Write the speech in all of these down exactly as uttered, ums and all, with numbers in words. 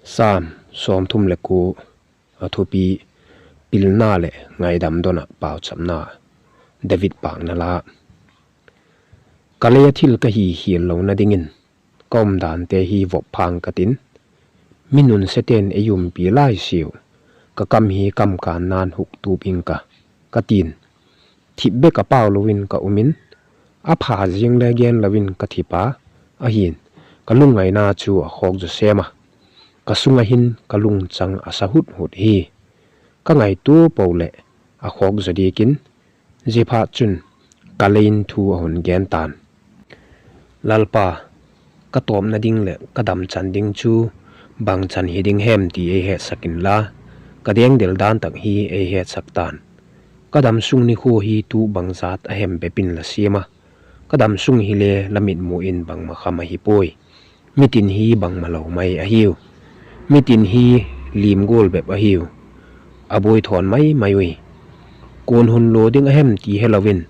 Sam sawmthum leh kua, a thupi: Pilna leh ngaidam don ah pauchapna. David pâkna la. Ka lei ah thil ka hi khial lona dingin, ka umdante hi vop phang ka tin, mi nunsiate'n ei umpi lai siau, ka kam hi kamkânna'n huktup ing ka, ka ti'n. Thip bek a pau lo in ka um in, a pha ziang le genlo in ka thip a, ahi'n, ka lungngaina chu a khawk zaw sêm a. Ka sung ah hin ka lungchang a sa hut hut hi. Ka ngaitua po leh a khawk zaw diak in, ziaphatchun ka lei in thu a hun gen ta'n: Lalpa, ka tawpna ding leh ka damchan ding chu bangchan hi ding hem ti ei hetsak inla, ka dengdel dan tak hi ei hetsak ta'n. Ka damsung nikhua hi tu bangzat a hem bep in la siam a, ka damsung hile la mitmu in bangma kham ahi puai. Mitin hi bangmalo mai ahiu. Mitin hi lim gual bep ahiu. A buai thawn mai mai ui. Kua'n hun lua ding a hem ti helo in,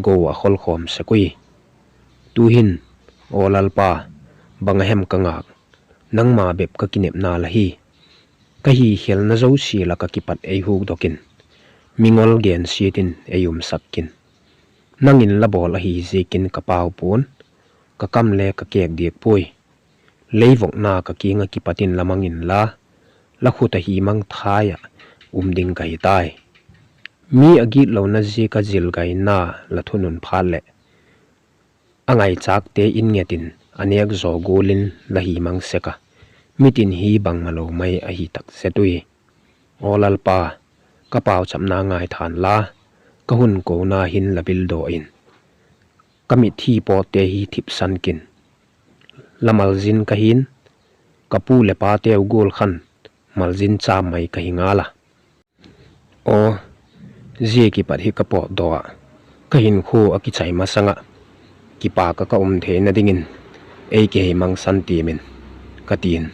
go a kholkhawm sek ui. Tu'hin, aw Lalpa, bang a hem ka ngâk? Nangma bep ka kinepna la hi. Ka hi khialna zosia lak ah kipat ei hukdok in, mingol gensiat in ei umsak kin. Nang in la bawl ahi ziakin ka pau pua'n, ka kam le ka kêk diak puai. Leivokna ka kiang ah kipat in la mang inla, la khut ah hi mangthai ah um ding ka hi tai. Mi a gitlona ziak ah zilgaina la thunun phat leh, a ngaichâkte in nget in a nêk zaw gual in la hi mang sek a, mitin hi bangmalo mai ahi tak zet ui. Aw Lalpa, ka pauchapna ngaitha'n la, ka hun kona hin la bildaw in. Ka mitthi pawtte hi thipsan kin. La malzin ka hi'n, ka pu leh pateu gual khan malzin châm mai ka hi ngal a. Aw, zia kipat hi ka pawtdaw ah, ka hinkhua a kichai masang ah, kipâk ah ka um theina dingin ei kihei mangsan tiam in, ka ti'n.